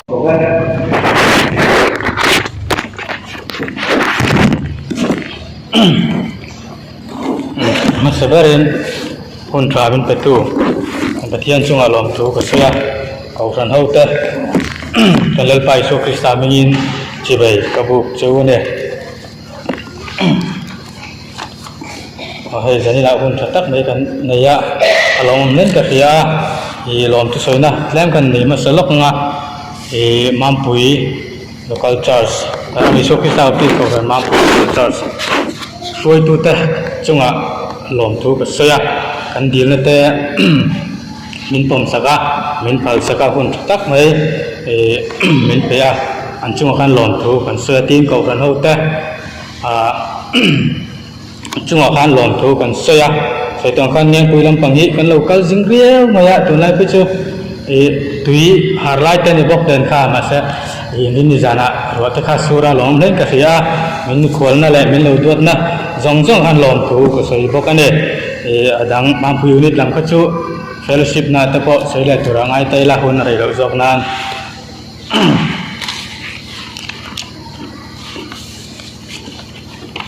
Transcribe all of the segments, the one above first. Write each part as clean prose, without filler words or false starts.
Hmasa berin hun tha min petu Pathian chungah lawmthu ka sawi a, Kohhran hote kan Lalpa Isua Krista hmingin chibei ka buk che u a ni. Aw hei zaninah hun tha tak mai kan nei a, a lawmawm hlen ka hria a, ih lawmthu sawina tlem kan nei hmasa lawk ang a, ih Mampui Local Church kan Isua Krista Baptist Kohhran Mampui Local Church hruaitute chungah lawmthu ka sawi a, kan dilna te min pawm sak a, min phal sak a hun tha tak mai ih min pe a, an chungah khan lawmthu kan sawi a, tin Kohhran hote. Ahh chungah khan lawmthu kan sawi a, sawi tawng khan Ngengpui lampang hi kan lo kal zing riau mai a, tunlai phei chu ih tui har lai te a ni bawk nen kha mahse ih min ni zanah ruah te kha sur a lawm hlein ka hria a, min mikhualna leh min lo duatna zawng zawng khan lawmthu ka sawi bawk a ni. Ih a dang Mampui unit lam kha chu fellowship na te pawh sawi leh tur a ngai ta ila hun a rei loh zawk nan.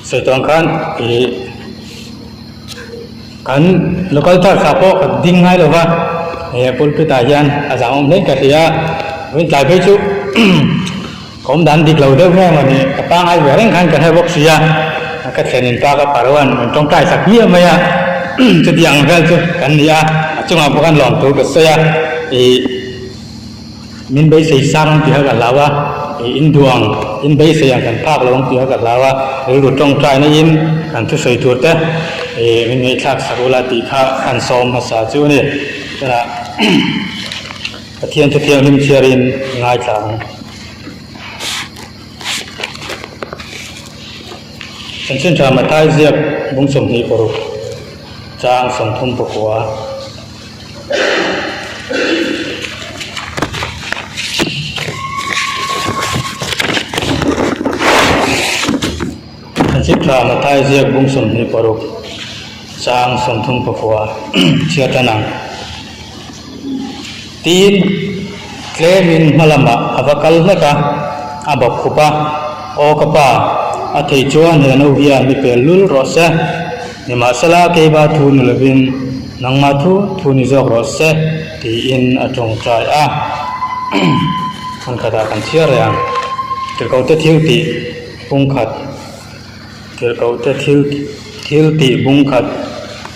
Sawi tawng khan ih kan local church ah pawh ka ding ngai lo va he pulpit ah hian a zang awm hle ka hria a vawiin tlai phei chu ka awm dan dik lo deuh nge maw ni ka pangai ve reng khan ka hre bawk si a ka thlen in pa ka paruan min tawngtai sak hmiah mai a chuti ang vel chu kan ni a a chungah pawh khan lawmthu ka sawi a ih. Min beisei sang ang tih kha ka hlau a, ih in duh ang, in beisei ang kan phak lo ang tih kha ka hlau a, rilru tawngtai na in kan thusawi tur te ih min ngaihthlak sak ula tih kha kan sawm hmasa chu a ni. Tunah Pathian thu thianghlim chhiarin ngaithla ang. Chanchin tha Mathai ziak bung 26 chang 39. Chiptha Mathai ziak bung 26 chang 34 chhiat tan ang. Tin, tlemin hma lamah a va kal hlek a, a bawk khup a, Aw ka pa, a thei chuan he no hian mi pel lul rawh se. Nimahsela keiba thu ni lovin nangmah thu thu ni zawk rawh se tiin a tawngtai a. Hmun khatah kan chhiar reh ang. Tirhkohte thil tih bung khat Tirhkohte thil thil tih bung khat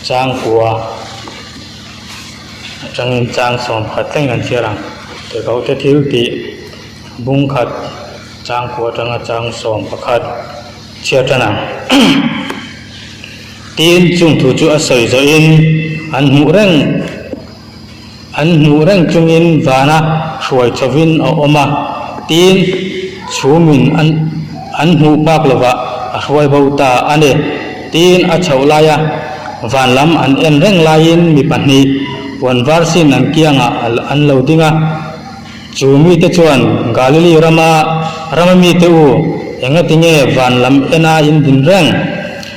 chang kua atangin chang sawm khat thleng kan chhiar ang. Tirhkohte thil tih bung khat chang kua atanga chang 11. Chhiar tan ang. Tin, chung thu chu a sawi zawhin an hmuh reng an hmuh reng chungin vana hruai chhovin a awm a. Tin, chhumin an an hmuh phak lovah a hruai bo ta a ni. Tin, a chhoh laia van lam an en reng laiin mi pahnih puan var sin an kiangah an lo ding a. Chu mite chuan, Galili rama rama mite u, engati nge van lam ena in din reng?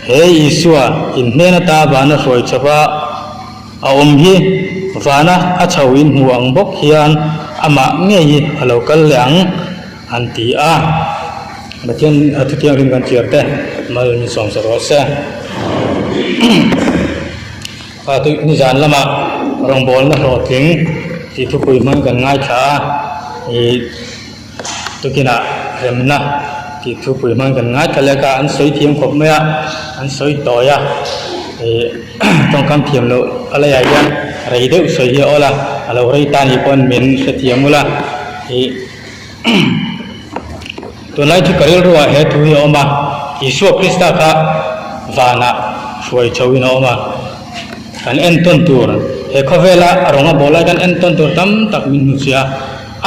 He Isua in hnen ata vana hruai chauha a awm hi vana a chho in hmu ang bawk hian amah ngei hi a lo kal leh ang, an ti a. Pathian a thuthianghlim kan chhiar te mal min sawm sa rawh se. Kha tui nizan lama rawngbawlna hlawhtling tih thupui hmang kan ngaithla a, ih tukinah remna tih thupui hmang kan ngaithla leh a, an sawi thiam khawp mai a, an sawi tawi a, ih tawngkam thiam loh a leiah hian rei deuh sawi hi a awl a, a lo rei ta nih pawn min hrethiam ula, ih tunlai chu ka rilruah he thu hi a awm a, Isua Krista kha vanah hruai chhoin a awm a, kan entawn tur he khawvela rawng a bawl lai kan entawn tur tam tak min hmu chhia a,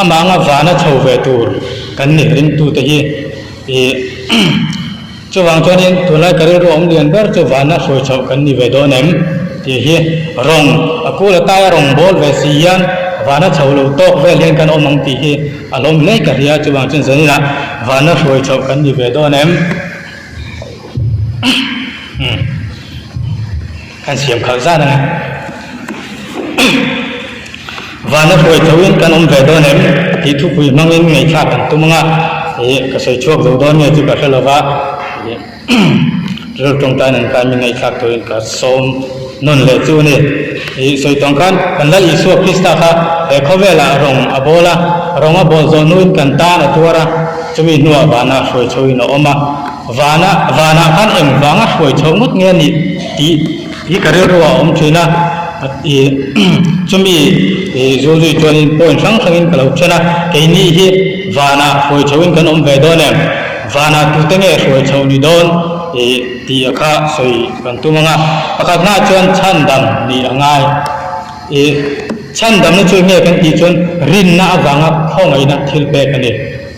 amah anga vana chho ve tur kan ni ringtute hi ih chuvang chuanin tunlai ka rilru awm lian ber chu vana hruai chhoh kan ni ve dawn em tih hi rawng a kul a taia rawng bawl ve si hian vana chho lo tawk vel hian kan awm ang tih hi a hlawm hle ka hria chuvang chuan zaninah vana hruai chhoh kan ni ve dawn em. Kan siam khalh zan anga. Vana hruai chauhin kan awm ve dawn em tih thupui hmangin ngaihthlak kan tum ang a, ih ka sawi chhuak zo dawn nge chu ka hre lo va, ih rilru tawngtain an kai mi ngaihthlak turin ka sawm nawn leh chu a ni. Ih sawi tawng khan kan Lal Isua Krista kha he khawvelah rawng a bawl a, rawng a bawl zawh hnuin kan tan a tuar a, chumi hnuah vana hruai chauhin a awm a, vana vanah khan engvanga hruai chho ngawt nge a nih tih Hi ka rilru ah a awm thin a, ih chumi ih zul zui chuanin point hrang hrangin ka lo then a, keini hi vanah hruai chhoin kan awm ve dawn em? Vanah tute nge hruai chhoh ni dawn ih tih a kha sawi kan tum ang a, pakhatna chuan chhandam nih a ngai. Ih chhandamna chu enge kan tih chuan rinna avanga khawngaihna thil pek a ni.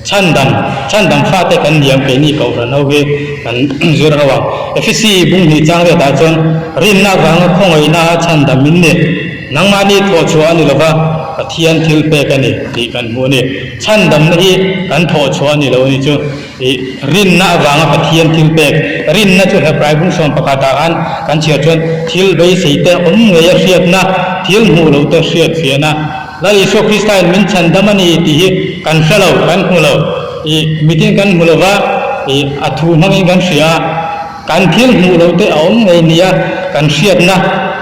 Chhandam, chhandam fate kan ni ang keini Kohhran ho hi kan zir ho ang. Efesi bung hnih chang riatah chuan rinna avanga khawngaihna a chhandam in ni. Nangmahni thawhchhuah a ni lova, Pathian thil pek a ni tih kan hmu a ni. Chhandamna hi kan thawhchhuah a ni lo a ni chu. Ih, rinna avanga Pathian thil pek. Rinna chu Hebrai bung sawm pakhatah khan kan chhiar chuan thil beisei te awm ngei a hriatna, thil hmuh loh te hriatfiahna, Lal Isua Krista in min chhandam a ni tih hi kan hre lo, kan hmu lo. Ih, mitin kan hmu lo va, ih, a thu hmangin kan hria a, kan thil hmuh loh te a awm ngei nia kan hriatna,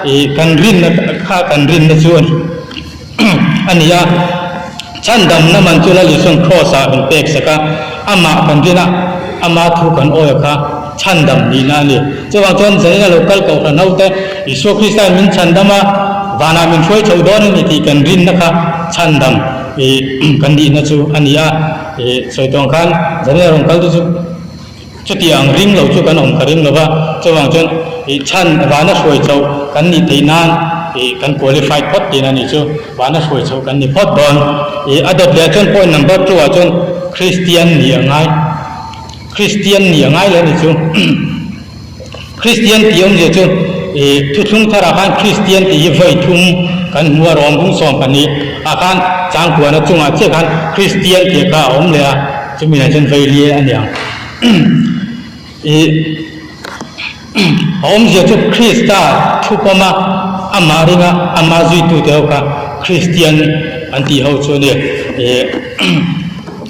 ih, kan rinna kha kan rinna chu a ni a. Chhandamna man chu Lal Isua'n Kraws ah min pek sak a, amah kan rin a, ama thu kan awi a kha chhandam nihna a ni. Chuvang chuan zanin a lo kal Kohhran ho te Isua Krista in min chhandam a, vanah min hruai chho dawn a ni tih kan rinna kha chhandam ih kan nihna chu a ni a. Ih sawi tawng khan zanin a rawn kal te chu chuti ang ring lo chu kan awm ka ring lo va, chuvang chuan ih chhan vana hruai chhoh kan nih theih nan ih kan qualified phawt tihna a nih chu, vana hruai chhoh kan ni phawt dawn. Ih a dawt leh chuan point number two ah chuan Kristian nih a ngai. Kristian nih a ngai leh a ni chu. Kristian tih awmzia chu ih thuthlung tharah khan Kristian tih hi vawi thum kan hmu a, rawng bung 12 ah khan changkuana chungah chiah khan Kristian tih kha a awm leh a, chumi ah chuan vawi li a ni ang. Ih a awmzia chu Krista thupawm a, amah ringa amah zuitute ho kha Kristian an tih ho chu a ni. Ih.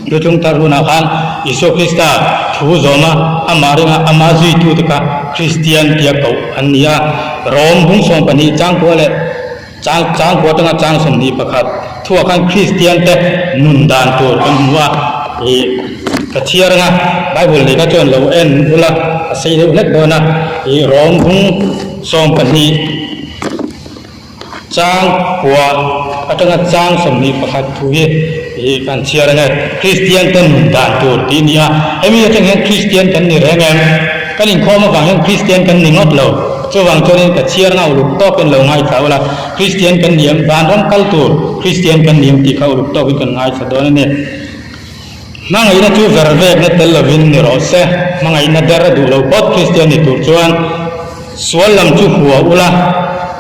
Thuthlung thar hunah khan Isua Krista thu zawma amah ringa amah zuitute kha Kristian tia koh an ni a. Rom bung 12 changkua leh chang changkua atanga chang 21 thuah khan Kristian te nun dan tur kan hmu a. Ih ka chhiar anga Bible lehkha chuan lo en ula a sei deuh hlek dawn a. Ih Rom bung 12. Chang kua atanga chang 21 thu hi ih kan chhiar ang e, Kristian te nun dan tur tih a ni a, hemi atang hian Kristian kan ni reng em? Kan inkhawm avang hian Kristian kan ni ngawt lo, chuvang chuanin ka chhiar nga uluk tawkin lo ngaithla ula, Kristian kan ni em? Vanram kal tur Kristian kan ni em tih kha uluk tawkin kan ngaithla dawn a ni. Hmangaihna chu vervekna tel lovin ni rawh se, hmangaihna der a duh lo phawt Kristian ni tur chuan sual lam chu hua ula,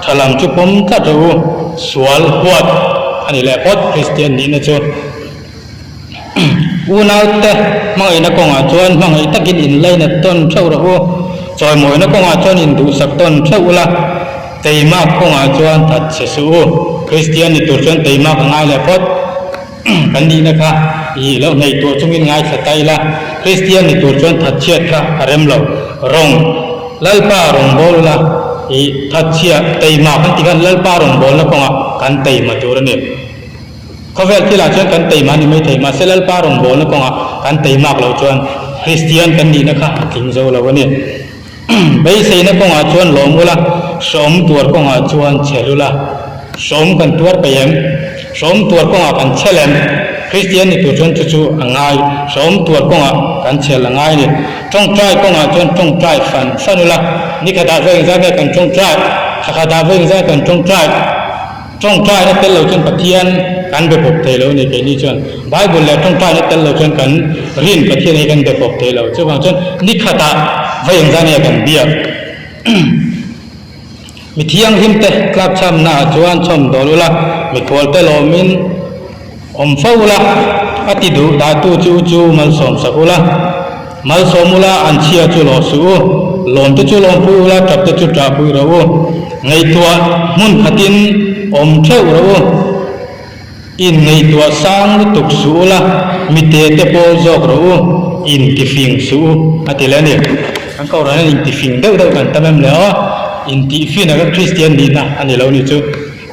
tha lam chu pawm tlat rawh u, sual huat a ni leh phawt Kristian nihna chu. Unaute hmangaihna kawngah chuan hmangaih takin inlainat tawn theuh rawh u, chawimawina kawngah chuan induhsak tawn theuh ula, teimak kawngah chuan that che suh u, Kristian ni tur chuan teimak a ngai leh phawt. Kan nihna kha i lo hneih tuah chungin ngaithla ta ila, Kristian ni tur chuan thatchhiat kha a rem lo. Rawng, Lalpa rawn bawl ula, i thatchhia teima kan ti khan Lalpa rawn bawlna kawngah kan teima tur a ni. Khawvel thilah chuan kan teima a ni mai thei, mahse Lalpa rawn bawlna kawngah kan teimak loh chuan Kristian kan nihna kha a tling zo lo a ni. Beiseina kawngah chuan lawm ula, hreawm tuar kawngah chuan chhel ula. Hreawm kan tuar peih em? Hreawm tuar kawngah kan chhel em? Kristian ni tur chuan chu chu a ngai. Hreawm tuar kawngah kan chhel a ngai a ni. Tawngtai kawngah chuan tawngtai fan fan ula. Ni khatah vawi engzat nge kan tawngtai? Thla khatah vawi engzat kan tawngtai? Tawngtaina tel lo chuan Pathian kan be pawp thei lo a ni keini chuan. Bible leh tawngtaina tel lo chuan kan rin Pathian hi kan be pawp thei lo. Chuvang chuan ni khatah va engzah nge kan biak? Mi thianghlim te tlakchhamna ah chuan chhawm dawl ula, mikhual te lawmin Awm fo ula, a ti duh dahtu chu chu malsawm sak ula, malsawm ula an chhia chu lawh suh u, lawmte chu lawmpui ula, tapte chu ṭahpui rawh u, ngaihtuah hmun khatin awm ṭheuh rawh u. Inngaihtuah sang lutuk suh ula, mite te pawl zawk rawh u, intifing suh u, a ti leh a ni. Kan kohhran hian intifing deuh deuh kan tam em le aw, intihfin a kan Kristian nihna a ni lo ni chu.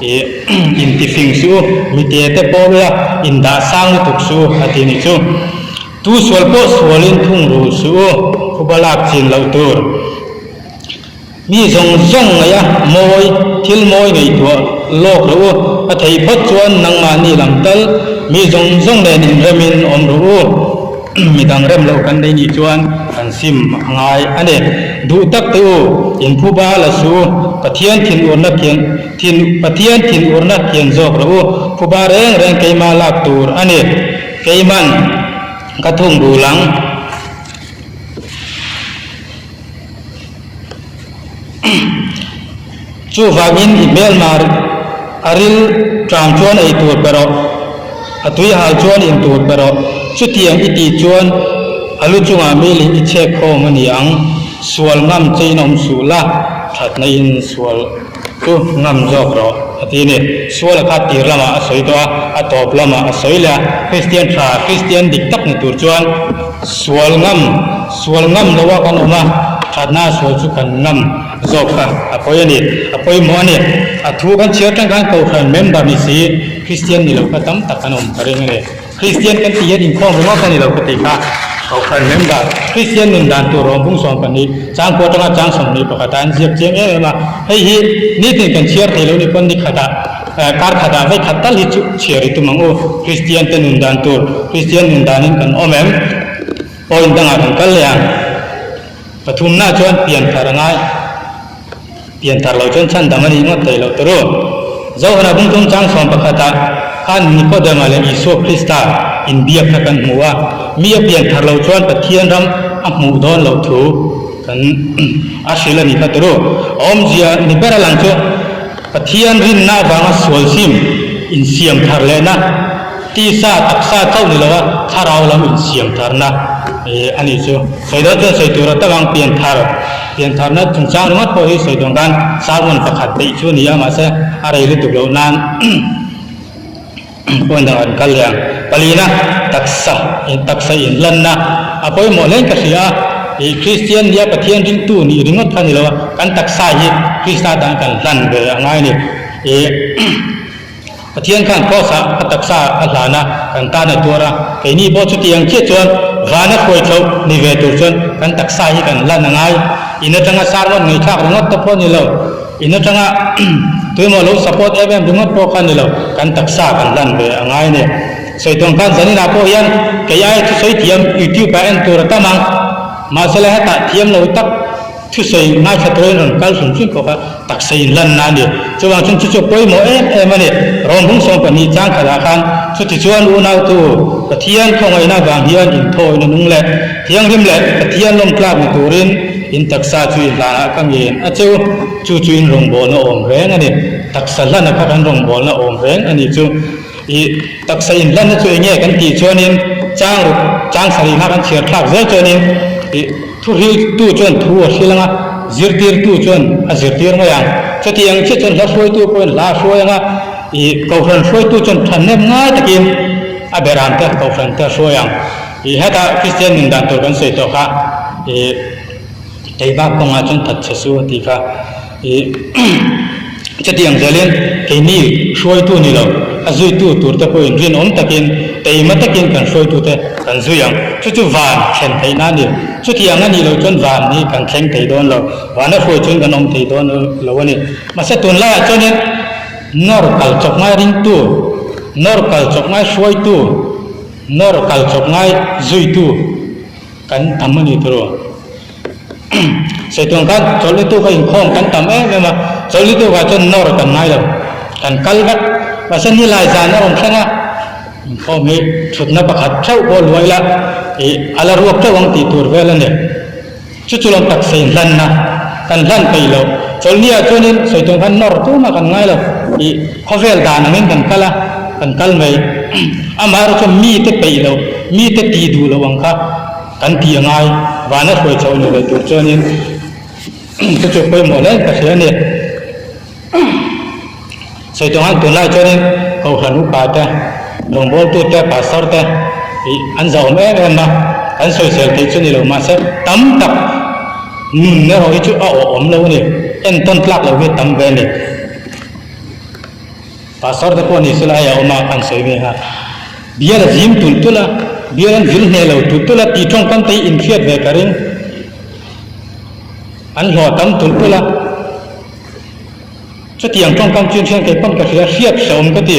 Ih, intifing suh u, mite te pawl ula, indah sang lutuk suh u, a ti ni chu. Tu sual pawh sualin thung rul suh u, khuba lak chin loh tur. Mi zawng zawng ngaih a mawi, thil mawi ngaihtuah lawk rawh u. A theih phawt chuan nangmahni lam tal mi zawng zawng nen inremin awm rawh u. Midang rem loh kan nei nih chuan kan sim a ngai a ni. Duh tak teh u, inphuba la suh u, Pathian thinurna kian thin Pathian thinurna kian zawk rawh u. Phuba reng reng keima lak tur a ni. Keiman ka thung bul ang. Chuvangin i hmelmar a ril ṭam chuan ei tur pe rawh, a tui hal chuan in tur pe rawh. Chutiang i tih chuan a lu chungah milin i chhek khawm a ni ang. Sual ngam chein awm suh la, ṭhatna in sual chu ngam zawk rawh, a ti a ni. Sual a kha tir lamah a sawi tawh a, a tawp lamah a sawi leh a. Kristian ṭha, Kristian dik tak ni tur chuan sual ngam, sual ngam loa kan awm a, ṭhatna a sual chu kan ngam zawk kha a pawi a ni, a pawimawh a ni. A thu kan chhiar ṭang khan Kohhran member ni si, Kristian ni lo kha tam tak kan awm ka ring a ni. Kristian kan tih hian inkhawm ringawt a ni lo ka tih kha. Kohhran member, Kristian nun dan tur rawng bung 12, chang kua atanga chang 21 ah an ziak chiang em em a. Hei hi nitin kan chhiar thei lo ni pawn ni khatah, kar khatah vei khat tal hi chu chhiar i tum ang u. Kristian te nun dan tur, Kristian nun danin kan awm em? Point dangah kan kal leh ang. Pathumna chuan pianthar a ngai. Pianthar lo chuan chhan dang a nih ngawt thei loh tur u. Zohana bungthum chang sawm pakhatah khan Nikodema leh Isua Krista inbiak kha kan hmu a, mi a pianthar lo chuan Pathian ram a hmuh dawn loh thu kan a hrilh a nih kha tur u. A awmzia ni ber a lang chu Pathian rinna avanga sualsim insiam thar lehna, Tisa taksa chauh ni lova thlarau lam insiam tharna a nih chu. Sawi dawn chuan sawi tur a tak ang, pianthar, piantharna chungchang ringawt pawh hi sawi dawn khan sermon pakhat peih chu a ni a, mahse a rei lutuk loh nan point dangah an kal leh ang. Palina, taksa, taksa inhlanna a pawimawh hlein ka hria a, ih Kristian nia Pathian ringtu nih ringawt kha a ni lo a, kan taksa hi Krista tan kan hlan ve a ngai a ni. Ih. Pathian khan Kraws-ah a taksa a hlan a, kan tan a tuar a. Keini pawh chutiang chiah chuan vana hruai chhoh ni ve tur chuan kan taksa hi kan hlan a ngai. In atanga sermon ngaihthlak ringawt te pawh a ni lo. In atanga tuemaw lo support em em ringawt pawh kha a ni lo. Kan taksa kan hlan ve a ngai a ni. Sawi tawn khan zaninah pawh hian kei aia thusawi thiam YouTube-ah en tur a tam ang. Mahsela hetah thiam lo tak. Thusawi ngaithla turin rawn kal hrim hrim pawh kha taksa inlanna a ni. Chuvang chuan chu chu pawimawh em em a ni. Rawng hung 12 chang khatah khan chutichuan unautu Pathian khawngaihna vang hian inthawina nung leh thianghlim leh Pathian lawmtlak ni turin in taksa chu i hlanah ka ngen a che u. Chu chu in rawngbawlna awm reng a ni. Taksa hlana kha kan rawngbawlna awm reng a ni chu. I taksa inhlanna chu enge kan tih chuanin chang ruk chang sarih kha kan chhiar thlak zel chuanin i thuhriltu chuan thu a hril anga zirtirtu chuan a zirtir mai ang. Chuti ang chiah chuan hla hruaitu pawhin hla a hruai anga i kohhran hruaitu chuan thahnem ngai takin a beram te kohhran te a hruai ang. I hetah Kristian nun dan tur kan sawi tawh kha i Keimah kawngah chuan that che su a tih kha i chutiang zelin keini hruaitu ni lo, a zuitu tur te pawhin rinawm takin, teima takin kan hruaitu te kan zui ang. Chu chu van thlen theihna a ni. Chutiang a nih loh chuan van hi kan thleng thei dawn lo, vana hruai chuan kan awm thei dawn lo a ni. Mahse tunlaiah chuanin nawr kal chawp ngai ringtu, nawr kal chawp ngai hruaitu, nawr kal chawp ngai zuitu, Kan tam a ni tawh. Saituang khan chawlhlitu kha inkhawm kan tam em em a, chawlhlitu kha chuan nawr kan ngai lo, kan kal vek. Mahse nilai zan a rawn thleng a, inkhawm hi thutna pakhat theuh pawh luai la ih a la ruak theuh ang tih tur vel a ni. Chu chu lawm taksa inhlanna kan hlan peih loh. Chawlhniah chuanin sawitung khan nawr tumah kan ngai lo. Ih khawvel dan angin kan kal a, kan kal mai. Amaherawh chuan mite peih loh, mite tih duh loh ang kha kan tih a ngai. Vana hruai chhoh ni ve tur chuanin chu chu pawimawh hle ka hria a ni. Sawitung khan tunlai chuanin. Kohhran upa te, rawngbawltu te, pastor te ih an zahawm em em a, kan sawisel theih chu ni lo mahse tam tak nun erawh hi chu a awhawm lo a ni, entawn tlak loh hi a tam ve a ni. Pastor te pawh ni sela hei a awm a kan sawi ve nghal. Bial a zim tulh tulh a, bial an vil hneh lo tulh tulh a tih tawngkam te hi inhriat ve ka ring. An hlawh tam tulh tulh a. Chutiang tawngkam chu inhriat kei pawn ka hria, hriat hrehawm ka ti.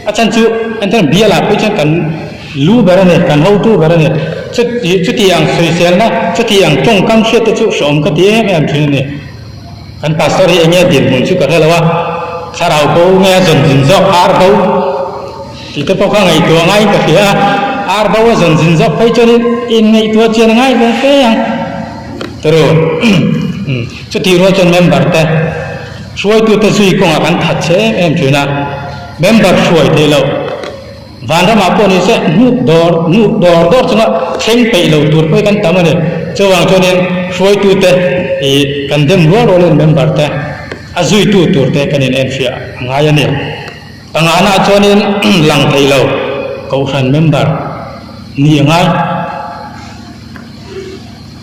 A chhan chu entirna bial ah pawh chuan kan lu ber a ni, kan hotu ber a ni. Chuti ang sawiselna, chuti ang tawngkam hriat te chu hrehawm ka ti em em thin a ni. Kan pastor hi enge dinhmun chu ka hre lo a, thlarau bo nge a zawn zin zawk ar bo tih te pawh kha ngaihtuah ngaiin ka hria a, ar bo a zawn zin zawk phei chuan in ngaihtuah chian a ngai ve fe ang turu. Chutih rual chuan member te hruaitute zui kawngah kan that che em em thin a, member hruai theih loh. Vanramah pawh ni se hnuk dawr hnuk dawr dawr chunga thleng peih lo tur pawh hi kan tam a ni. Chuvang chuanin hruaitute ih kan dem rual rualin member te a zuitu tur te kan inenfiah a ngai a ni. Pangana chuanin lang thei lo kohhran member ni a ngai.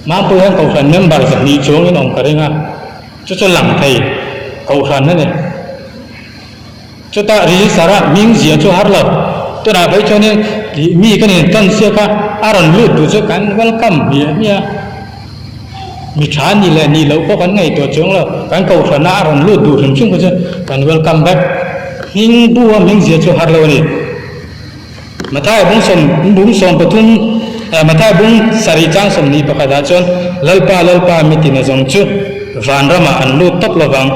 Mampuii hian kohhran member zahnih chuangin awm ka ring a, chu chu lang thei kohhran a ni. Chutah register a hming ziah chu har lo. Tunah phei chuanin tih mi ka nen tan sia kha a rawn lut duh chu kan welcome hmiah hmiah a. Mi tha ni leh nih loh pawh kan ngaihtuah chuang lo. Kan kohhrana a rawn lut duh hrim hrim kha chu kan welcome vek. Hming bu a hming ziah chu har lo a ni. Mathai bung sawm bung 13 Mathai bung sarih chang 21 ah chuan Lalpa Lalpa mi tina zawng chu vanramah an lut tawp lovang.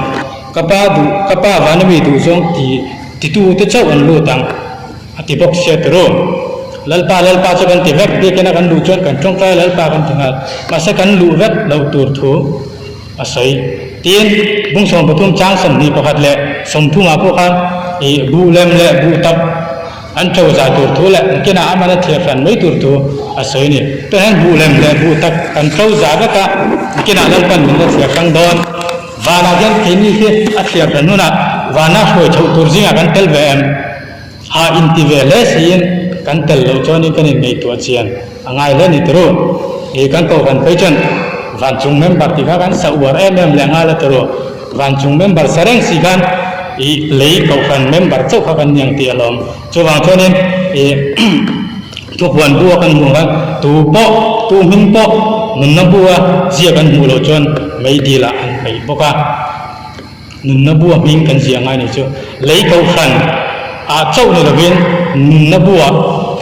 Ka pa duh, ka pa vana mi duh zawng ti titu te chauh an lut ang, a ti bawk sia turu. Lalpa, Lalpa chu kan ti vek, biakina kan luh chuan kan tawngtai Lalpa kan ti nghal. Mahse kan luh vek loh tur thu a sawi. Tin, bung 13 chang 21 leh 30 ah pawh khan ih buh lem leh buh tak an to zai tur thu leh nakinah a man a thliar hran mai tur thu a sawi a ni. Tunah hian buh lem leh buh tak kan to za vek a, nakinah Lalpan min la thliar hrang dawn. Vanah hian keini hi a thliar hran hunah vana hruai chhoh tur zingah kan tel ve em? Ha inti ve hle siin kan tel loh chuanin kan inngaihtuah chian a ngai hle ni turu. Ih kan kohhran phei chuan vanchung member tih kha kan sa uar em em leh nghal a turu. Vanchung member sa reng si khan ih lei kohhran member chauh kha kan ni ang tih a lawm. Chuvang chuanin ih Thupuan bu a kan hmuh khan tu pawh, tu hming pawh nunna bu a ziak an hmuh loh chuan meidil ah an peih bawk a. Nunna bu a hming kan ziah ngai ni chu lei kohhran ah chauh ni lovin nunna bu ah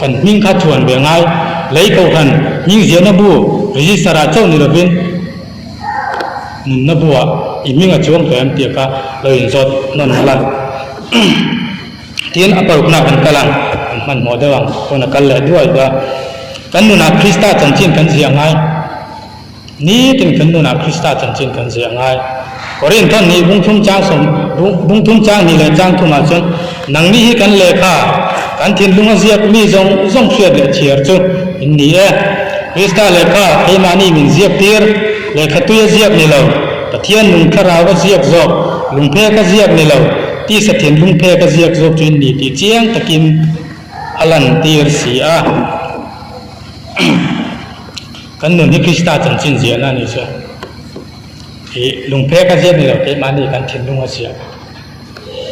kan hming kha chuan ve ngai. Lei kohhran hming ziahna bu register ah chauh ni lovin nunna bu ah i hming a chuang tawh em tih kha lo inzawt nawn la. Tin, a parukna kan kal ang, kan hmanhmawh deuh ang, pawn a kal leh duai duai a. Kan nunah Krista chanchin kan ziah ngai. Nitin kan nunah Krista chanchin kan ziah ngai. Korinthon nih bungthum chang sawm, bungthum chang hnih leh chang thumah chuan, Nangni hi kan lehkha, kan thinlunga ziak mi zawng zawng hriat leh chhiar chu in ni e. Krista lehkha keimahni min ziak tir, lehkha tuia ziak ni lo, Pathian nung thlarau a ziak zawk, lungphek a ziak ni lo, Tisa thinlung phek a ziak zawk chu in ni tih chiang takin a lantir si a. Kan nun hi Krista chanchin ziahna a ni chu. Ih lungphek a ziak ni lo keimahni kan thinlung a ziah.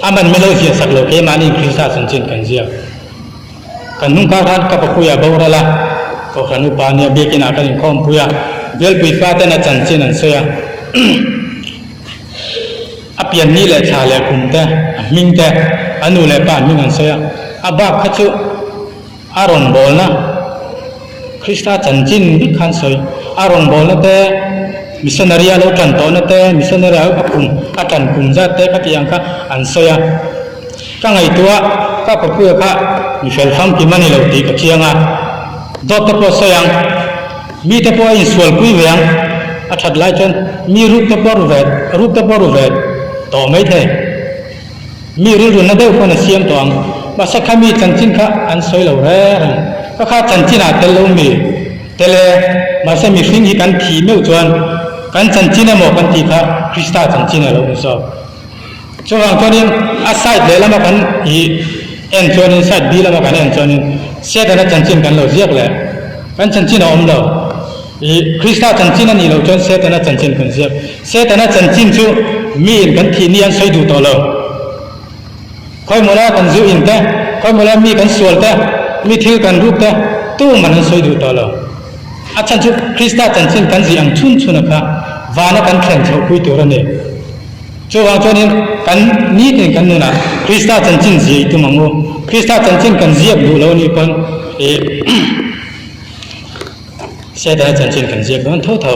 A man mi lo ziah sak lo keimahni Krista chanchin kan ziak. Kan hnung kar khan ka papuia boral a, Kohhran upa nia biakinah kan inkhawmpui a, bialpui faten a chanchin an sawi a. A pian ni leh thla leh kum te, a hming te, a nu leh pa hming an sawi a. A bak kha chu a rawngbawlna, Krista chanchin vek kha an sawi. A rawngbawlna te, missionary a lo tan tawhna te, missionary a kum a tan kum zat te kha tih ang kha an sawi a. Ka ngaihtuah ka papuia kha mi fel famkim a ni lo tih ka chiang a. Dawt te pawh sawi ang. Mite pawh a insualpui ve ang, a that lai chuan mi ruk te pawh ru ve, ruk te pawh ru ve tawh mai thei. Mi rilru na deuh pawn a siam tawh ang. Mahse kha mi chanchin kha an sawi lo reng reng. Ka kha chanchin ah tel lo mi tel e, mahse mihring hi kan thih meuh chuan kan chanchin emaw kan tih kha Krista chanchin a lo ni zawk. Chuvang chuanin a side lehlam a kan ih. en chuanin side B lama kan en chuanin Setana chanchin kan lo ziak leh kan chanchin a awm lo. Ih Krista chanchin a nih loh chuan Setana chanchin kan ziak. Setana chanchin chu miin kan thih ni an sawi duh tawh lo. Khawimawla kan zu in te, khawimawla mi kan sual te, mi thil kan ruk te tuman an sawi duh tawh lo. A chhan chu Krista chanchin kan zih ang chhun chhun a kha vana kan thlen chhoh pui tur a ni. Chuvang chuanin kan nitin kan nunah Krista chanchin ziah i tum ang u. Krista chanchin kan ziak duh lo nih pawn ih Setana chanchin kan ziak dawn tho tho.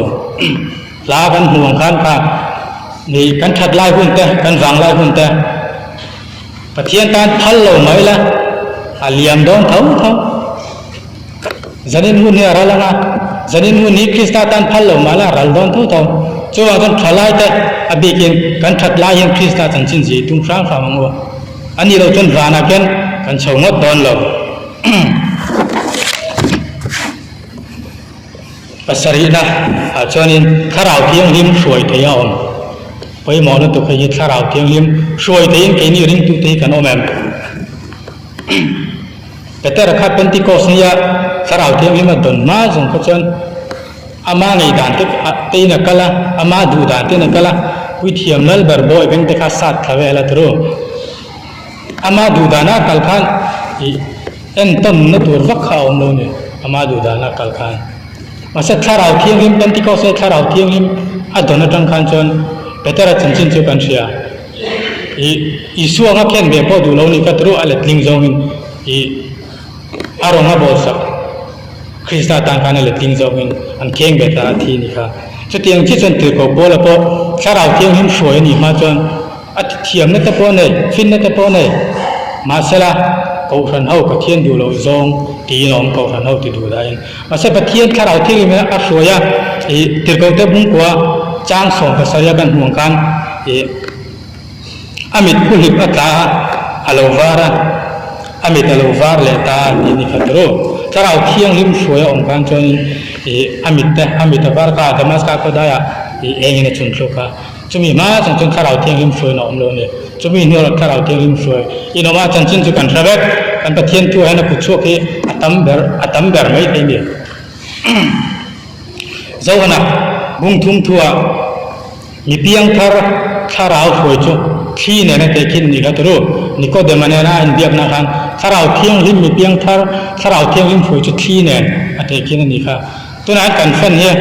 Hla kan hmuh ang khan kha nih kan that lai hun te, kan vang lai hun te Pathian tan phal lo mai la a liam dawn tho tho. Zanin hun hi a ral ang a, zanin hun hi Krista tan phal lo mah la a ral dawn tho tho. Chuvang chuan tha lai te a bikin kan that lai hian Krista chanchin zia i tum hrang hrang ang u. A nih loh chuan vanah khian kan chho ngawt dawn lo. Pasarihna ah chuanin Thlarau Thianghlim hruai thei a awm. Pawimawh lutuk hei hi Thlarau Thianghlim hruai theiin keini ringtute hi kan awm em? Petera kha Pentecost nia Thlarau Thianghlim a dawn hma zawng kha chuan ama ngei dan te tein a kal a, ama duh dan tein a kal a, Puithiam Lalber bawi veng te kha sat thla vel a turu. Ama duh dana kal khan ih entawnna tur vak kha a awm lo a ni, ama duh dana kal khan. Mahse Thlarau Thianghlim, Pentecost leh Thlarau Thianghlim a dawn atang khan chuan Petera chanchin chu kan hria. Ih Isua anga khen ve pawh duh lo nih kha turu a letling zawngin ih a rawng a bawlsak Krista tan khan a letling zawngin an kheng ve ta a thi nih kha. Chutiang chiah chuan Tirhkoh Paula pawh Thlarau Thianghlim hruai a nih hma chuan A thiamna te pawh a nei, finna te pawh a nei. Mahsela, Kohhran ho Pathian duh loh zawng tiin a awm Kohhran ho ti duh dahin. Mahse Pathian thlarau thianghlim in a hruai a, ih tirhkohte bungkua chang sawm pasarih a kan hmuh ang khan ih a mit phuhlip a tla a, a lo var a, a mit a lo var leh ta a tih ni khat ru. Thlarau thianghlim hruai a awm khan chuanin ih a mit te a mit a var kha Damaska khawdaiah ih engin a chhun thluk a. Chumi hma chung chuan Thlarau Thianghlim hruaiin a awm lo a ni. Chumi hnuaiah Thlarau Thianghlim hruai in awm a, chanchin chu kan hre vek. Kan Pathian thu ah hian a kut chhuak hi a tam ber a tam ber mai thei a ni. Zohana bung thum thu ah mi piangthar Thlarau hruai chu thli nena tehkhin nih kha turu. Nikodema nena a inbiakna khan Thlarau Thianghlim mi piangthar Thlarau Thianghlim hruai chu thli nen a tehkhin a nih kha. Tunah hian kan fan hi.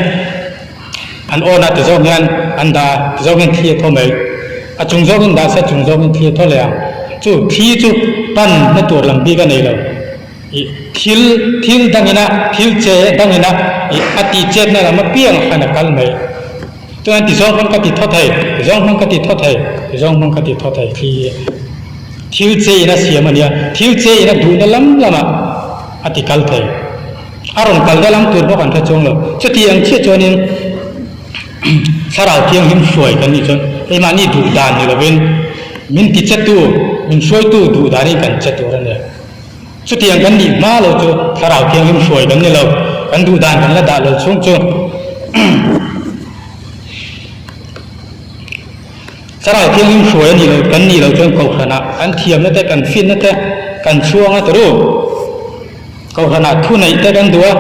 An awn a ti zawk hian an dah a, ti zawk hian thli a thaw mai. A chung zawkin dah se a chung zawkin thli a thaw leh ang. Chu thli chu pan na tur lam bik a nei lo. Ih thil thil dangin a thil che dangin a ih a tih chetna lam apiang khan a kal mai. Chuan ti zawng hmang ka ti thaw thei, ti zawng hmang ka ti thaw thei, ti zawng hmang ka ti thaw thei thli hi thil che in a siam a nia, thil che in a duhna lam lamah a ti kal thei. A rawn kal dalang tur bawk an hre chuang lo. Chuti ang chiah chuanin Thlarau Thianghlim hruai kan nih chuan keimahni duh dan ni lovin min ti chetu, min hruaitu duh danin kan che tur a ni. Chutiang kan nih hma lo chu Thlarau Thianghlim hruai kan ni lo, kan duh dan kan la dah lo chhung chu. Thlarau Thianghlim hruai a nih loh kan nih loh chuan Kohhranah kan thiamna te, kan finna te kan chhuang a turu. Kohhranah thu neih te kan duh a,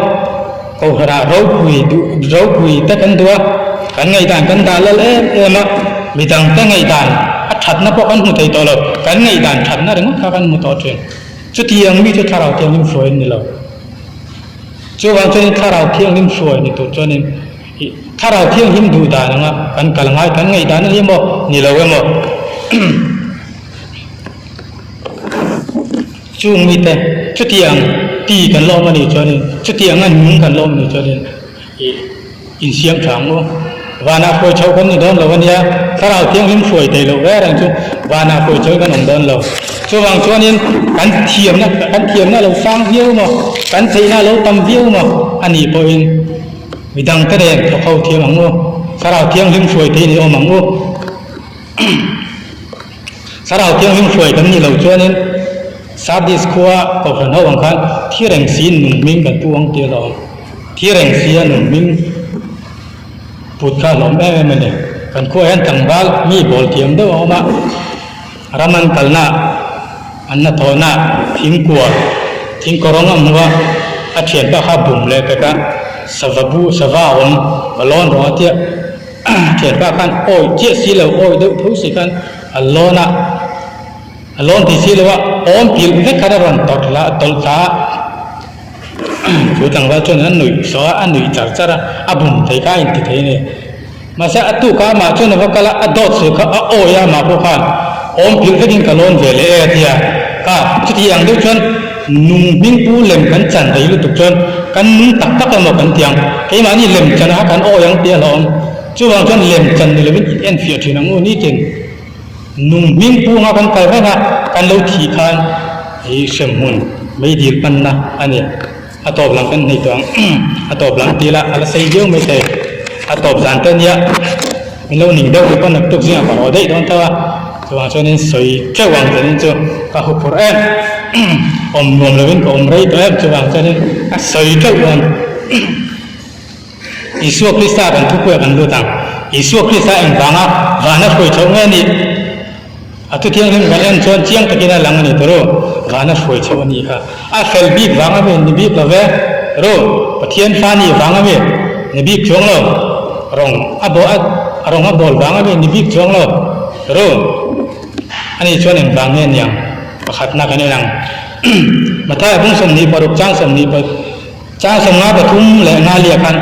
Kohhranah ropui duh ropui te kan duh a, kan ngaihdan kan dah lal em em a, midangte ngaihdan a thatna pawh kan hmu thei tawh lo, kan ngaihdan thatna ringawt kha kan hmu tawh thin. Chutiang mi chu Thlarau Thianghlim hruai an ni lo. Chuvang chuanin Thlarau Thianghlim hruai ni tur chuanin ih Thlarau Thianghlim duh dan anga kan kal ngai, kan ngaihdan a ni emaw, ni lo emaw. Chung mite chutiang ti kan la awm a nih chuanin, chutianga nung kan la awm a nih chuanin ih insiam tha ang u. Vanah hruai chhoh kan ni dawn lo a nia, Thlarau Thianghlim hruai thei loh reng reng chu vanah hruai chhohin kan awm dawn lo. Chuvang chuanin kan thiamna kan thiamna a lo sang viau maw, kan theihna a lo tam viau maw a nih pawhin midangte nen thawk ho thiam ang u, Thlarau Thianghlim hruai theihin i awm ang u. Thlarau Thianghlim hruai kan nih loh chuanin Sardis khua Kohhran ho ang khan thi reng siin nung hming kan pu ang tih a hlawm. Thi reng sia nung hming put kha a hlawm em em a ni. Kan khua hian tlangval mi bawl thiam deuh a awm a, ram an kalna. An hnathawhna thingkua, thingkawrawng a hmu a, a thianpa kha a bum leh pek a, sava bu, sava a awm, va lawn rawh a tia. Thianpa khan awih chiah si lo, awih deuh tho si khan a lawn a, a lawn ti si lo a, awm pilh vek khan a rawn tawrh hla, tawlh thla a. Chu tlangval chuan a nuih sawh a, a nuih char char a, a bum thei kha a inti thei a ni. Mahse a tuk a amah chuan a va kal a, a dawt suh kha a awi a amah pawh khan awm pilh vekin ka lawn ve leh e a ti a. Kha chuti ang deuh chuan nung hming pu lem kan chan rei lutuk chuan kan nung tak tak emaw kan ti ang, keimahni lem chan a kan awi ang tih a hlauhawm. Chuvang chuan lem chan ni lovin in enfiah thin ang u nitin. Nung hming pu anga kan kal reng a, kan lo thih khan i hremhmun meidil panna a ni. A tawp lam kan hneih tawh ang. A tawp lam ti ila a la sei viau mai thei. A tawp zan te ania min lo ning deuh rih pawn naktuk zingah ka haw daih dawn tho a. Chuvang chuanin sawi teuh ang zanin chu ka huphurh em. Awm nuam lovin ka awm rei tawh em chuvang chuanin a sawi teuh dawn. Isua Krista kan thupuia kan lut ang. Isua Krista engvanga vana hruai chhoh nge nih? A thu thianghlim kan en chuan chiang takin a lang a ni tawh ru. Vana hruai chhoh a nih kha. A fel bik vang a mi ni bik lo ve ru. Pathian fa nih vang a mi ni bik chuang lo. Rawng a baw a rawng a bawl vang a mi ni bik chuang lo ru. Ani chuan engvang nge niang? Pakhatna kan en ang. Mathaia bung 26 chang 20 Chang 53 leh nga lia khan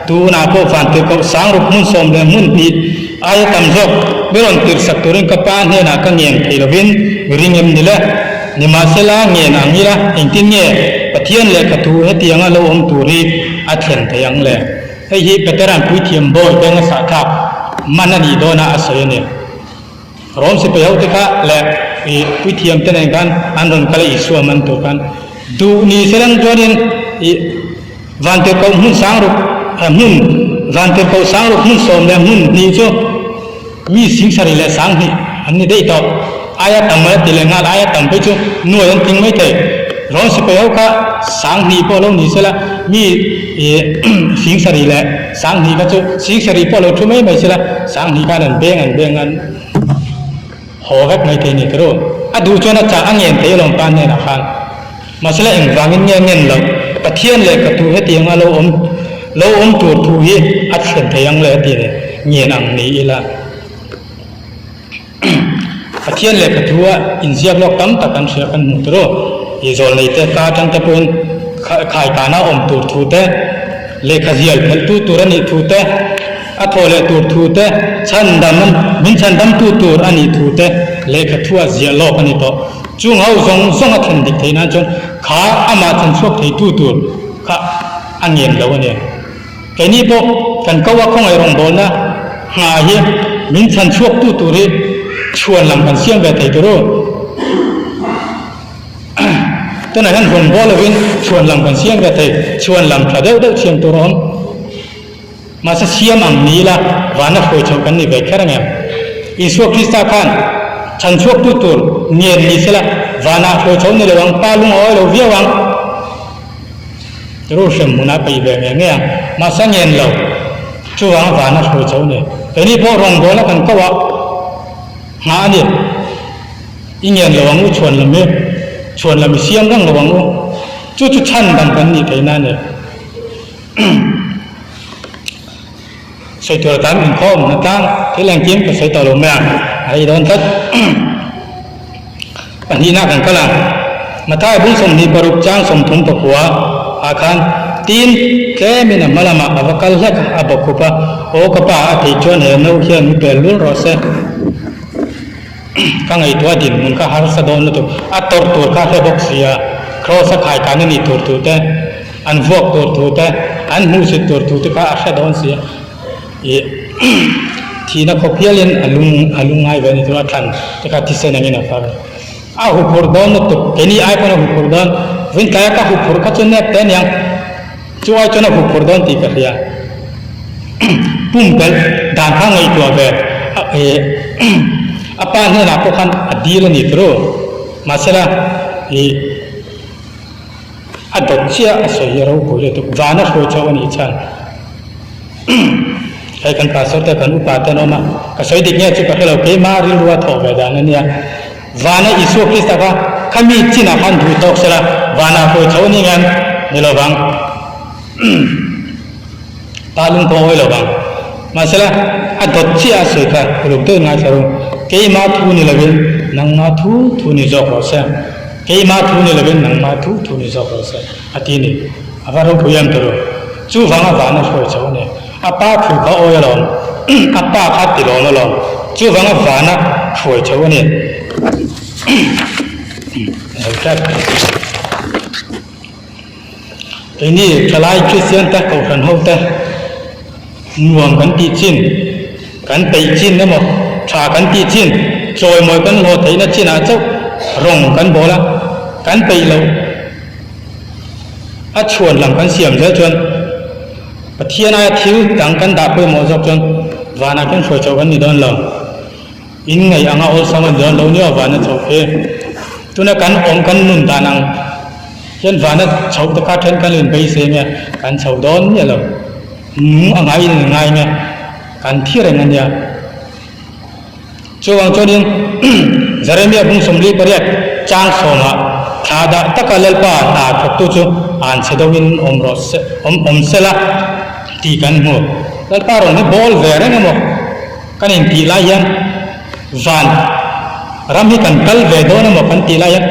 tunah pawh vantirhkoh sangruk hmun sawm leh hmun hnih aia tam zawk mi rawn tirhsak turin ka pa hnenah ka ngen thei lovin mi ring em ni le? Nimahsela ngen ang ila engtin nge Pathian lehkha thu hetianga lo awm tur hi a thlen thei ang le? Hei hi Petera'n puithiam bawi benga sahthlak man a nih dawnah a sawi a ni. Rom sipai ho te kha leh i puithiam te nen khan an rawn kal a Isua man tur khan duh ni se lang chuanin i vantirhkoh hmun sangruk hmun vantirhkoh sangruk hmun sawm leh hmun hnih chu mi singsarih leh sanghnih an ni daih tawh aia tam a ti leh nghal aia tam phei chu nuai an tling mai thei Rom sipai ho kha sanghnih pawh lo ni se la mi i singsarih leh sanghnih kha chu singsarih pawh lo thu mai mai se la sanghnih khan an beng an beng an haw vek mai thei a ni tawh a duh chuan a chah a ngen thei alawm pa hnenah khan mahse la engvangin nge a ngen loh Pathian lehkha thu hetianga lo awm lo awm tur thu hi a thlen thei ang le a ti a ni ngen ang ni ila. Pathian lehkha thu a inziak lawk tam tak kan hria kan hmuh tur aw. I zawlnei te ka atang te pawhin khai kana awm tur thu te, lehkha zial phelh tu tur a nih thu te, a thawh leh tur thu te, chhandam min chhandam tu tur a nih thu te lehkha thu a ziah lawk a ni tawh. Chung ho zawng zawng a thlen dik theih nan chuan kha amah thlen chhuak thei tu tur kha a ngen lo a ni. Keini pawh kan ko a khawngaih rawngbawlna nghah hi min chhan chhuak tu tur hi chhuan lam kan siam ve thei tur u. Tunah hian rawnbawl lovin chhuan lam kan siam ve thei, chhuan lam tha deuh deuh siam tur a awm. Mahse siam ang ni ila vana hruai chhoh kan ni ve kher ang em? Isua Krista khan chhan chhuak tu tur ngen ni sela vanah hruai chho ni lo ang, pa lung a awi lo viau ang. Ru hrem hmunah peih ve ngei ngei ang. Mahse ngen lo. Chuvang vana hruai cho ni. Keini pawh rawngbawla kan ko a nghah a ni. I ngen lo ang u chhuan lam hi. Chhuan lam i siam reng lo ang u. Chu chu chhan dang kan nih theihna a ni. Sawi tur a tam inkhawm hna tlang thil engkim ka sawi tawh lo mai ang a rei dawn tlat. Pahnihna kan kal ang. Mathai bung 26 chang 30 pakua ah khan tin tlemin a hma lamah a va kal hlek a, a bawkkhup a, Aw ka pa a theih chuan he no hian mi pel lul rawh se. Ka ngaihtuah dinhmun kha harsa dawn lutuk. A tawrh tur kha hre bawk si a, Kraws a khai kan a nih tur thu te, an vuak tur thu te, an hmuhsit tur thu te kha a hre dawn si a. Ih thihna khawp hialin a lung a lung ngai ve a ni tur a thlan te kha thisen angin a far. A huphurh dawn lutuk, keini ai pawn a huphurh dawn. Vawiin tlaia ka huphurh kha chu nep te aniang. Chu ai chuan a huphurh dawn tih ka hria. Pumpelh dan kha ngaihtuah ve a pa hnenah pawh khan a dil a ni turu. Mahsela ih a dawt chiah a sawi hi a ropui lutuk. Vana hruai chauh a nih chhan. Hei kan pastor te kan upa te an awm a, ka sawi dik nge chu ka hre lo, keimah rilru a thawh ve dan a nia. Vana Isua Krista kha. khami chinah khan duh tawk sela vanah hruai chho ni ngen ni lo vang. Pa lung pawh a awi lo vang. Mahsela a dawt chiah a sawi kha uluk deuhin ngaithla ru. Keimah thu ni lovin nangmah thu thu ni zawk rawh se. Keimah thu ni lovin nangmah thu thu ni zawk rawh se a ti ni. A va ropui em tawh ru. Chuvanga vana hruai chho a ni. A pa thu kha awi alawm. A pa kha ti lawm alawm. Chuvanga vana hruai chho a ni. Lo tlat. Keini thalai Kristian te Kohhran ho te nuam kan tih chin, kan peih chin emaw tha kan tih chin, chawimawi kan hlawh theihna chinah chauh rawng kan bawl a, kan peih loh a chhuan lam kan siam zel chuan Pathian aia thil dang kan dah pawimawh zawk chuan vanah khian hruai chauh kan ni dawn lo. In ngaih anga awlsam a ni dawn lo nia vana chhoh khi. Tuna kan awm kan nun dan ang hian vana chhoh te kha then kan lo inbeisei nge kan chho dawn miah lo. Nung a ngaiin in ngai nge kan thi reng a nia. Chuvang chuanin Jeremia bung 48 chang sawmah thla dah taka Lalpa hna thawktu chu an chhe deuhin awm rawh se awm awm sela tih kan hmu. Lalpa rawn hi bawl ve reng emaw? Kan intih lai hian van ram hi kan kal ve dawn emaw kan tih lai hian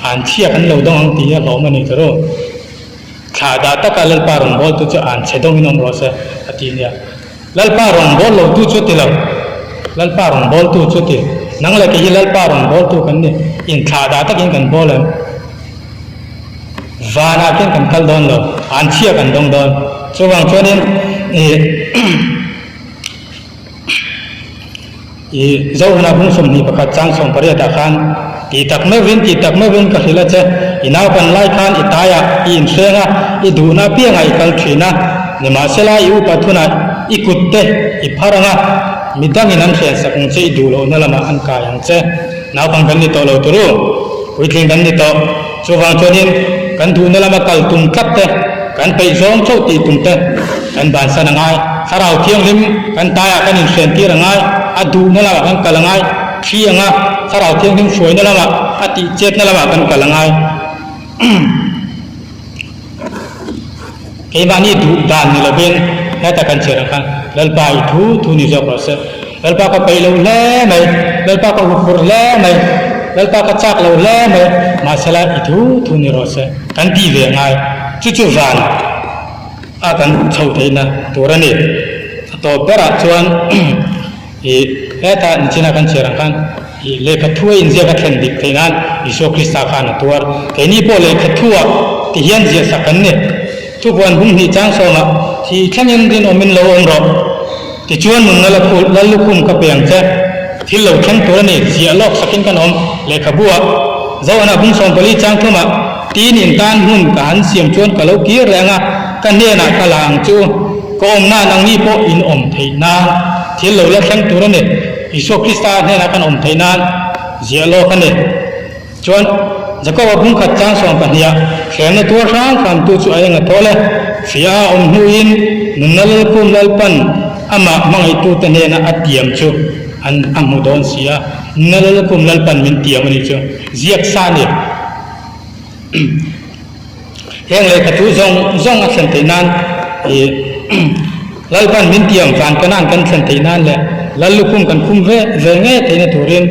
an chhia kan lo dawng ang tih hi a hlawm a ni tawh ru. Thlah dah taka Lalpa rawn bawltu chu an chhe dawngin awm rawh se a ti nia. Lalpa rawn bawl lotu chu ti lo, Lalpa rawn bawltu chu ti. Nang leh kei hi Lalpa rawn bawltu kan ni, inthlah dah takin kan bawl em? Vanah khian kan kal dawn lo, an chhia kan dawng dawn. Chuvang chuanin ih. I Zohana bung 21 chang 18 ah khan tih tak meuhin tih tak meuhin ka hrilh a che, i naupan lai khan i taiah i inhreng a, i duhna apiangah i kal thin a, nimahsela i upa thunah i kut te i phar ang a, midangin an hrensak ang che i duh lohna lamah an kai ang che. Naupang kan ni tawh lo turu, puitling kan ni tawh. Chuvang chuanin kan duhna lama kal tum tlat te, kan peih zawng chauh tih tum te kan bansan a ngai. Thlarau Thianghlim kan taiah kan inhrian tir a ngai, a duhna lamah kan kal a ngai, thli anga Thlarau Thianghlim hruaina lamah, a tih chetna lamah kan kal a ngai. Keimahni duh dan ni lovin heta kan chhiar ang khan Lalpa i thu thu ni zawk rawh se. Lalpa ka peih lo hle mai, Lalpa ka huphurh hle mai, Lalpa ka chak lo hle mai, mahsela i thu thu ni rawh se kan tih ve ngai. Chu chu van a kan chho theihna tur a ni. A tawp berah chuan i heta nichina kan chhiar ang khan i lehkha thu a inziak a thlen dik theih nan Isua Krista khan a tuar. Keini pawh lehkha thuah ti hian ziahsak kan ni. Thupuan bung hnih chang sawmah thi thlengin rinawmin lo awm rawh. Tichuan nunna la khul lal lukhum ka pe ang che. Thil lo thleng tur a ni, ziah lawk sakin kan awm. Lehkhabu-ah Zohana bung 14 chang thumah tin in tan hmun ka han siam chuan ka lo kir leh ang a, ka hnenah ka la ang chu. Ka awmna nangni pawh in awm theih nan thil lo la thleng tur a ni. Isua Krista hnenah kan awm theih nan ziah lawk a ni. Chuan Jakoba bung khat chang 12ah hremna tuar hrang hramtu chu a eng a thawl e. Hria a awm hnuin nunna Lalkhum Lalpan amah hmangaihtute hnena a tiam chu an a hmu dawn si a. Nunna Lalkhum Lalpan min tiam a nih chu ziak sa a ni. Heng lehkha thu zawng zawng a thlen theih nan ih Lalpan min tiam van kanan kan thlen theih nan leh Lal lukhum kan khum ve ve ngei theihna turin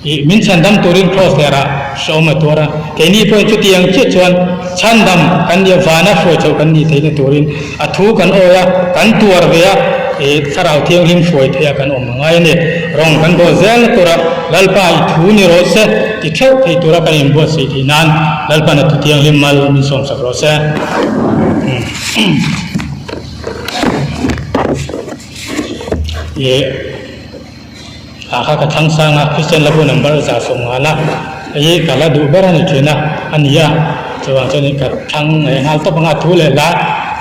ih min chhandam turin Kraws lerah hrehawm a tuar a. Keini pawhin chutiang chiah chuan chhandam kan nih a vana hruai chhoh kan nih theihna turin a thu kan awi a, kan tuar ve a, ih Thlarau Thianghlim hruai theih a kan awm a ngai a ni. Rawng kan bawl zelna tura Lalpa i thu ni rawh se ti theuh thei tura kan inbuatsaih theih nan Lalpan a thu thianghlim mal min sawmsak rawh se. Ih ah kha ka thlang sang a Kristian Labu number 150 a hei hi ka la duh ber a ni thin a a ni a chuvang chuan ka thlang leh nghal tawp ang a thu leh hla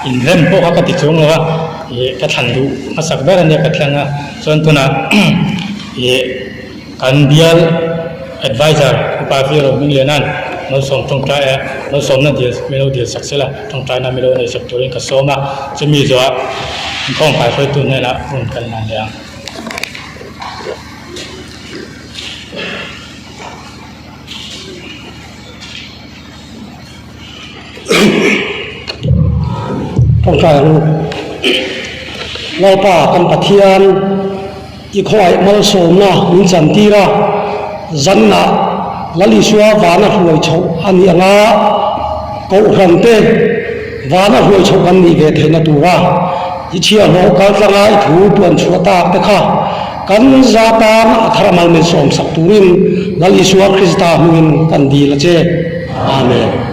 inrem pawh kha ka ti chung lo a ih ka thlan duh hmasak ber a nia ka thlang a chuan tunah ih kan bial adviser upa Viro Hmingliana'n malsawm tawngtai a malsawmna dil min lo dil sak sela tawngtaina min lo nei sak turin ka sawm a chumi zawhah inkhawm kaihruaitu hnenah hun kan la leh ang. Tawngtai ang u. Lalpa kan Pathian, i khawngaih malsawmna min chantir a, zanna Lal Isua vana hruai chhoh a nih anga Kohhran te vana hruai chhoh kan nih ve theihna tura i chhiahhlawh kaltlanga i thu puan chhuah tak te kha kan za tan a thar a mal min sawmsak turin Lal Isua Krista hmingin kan dil a che. Amen.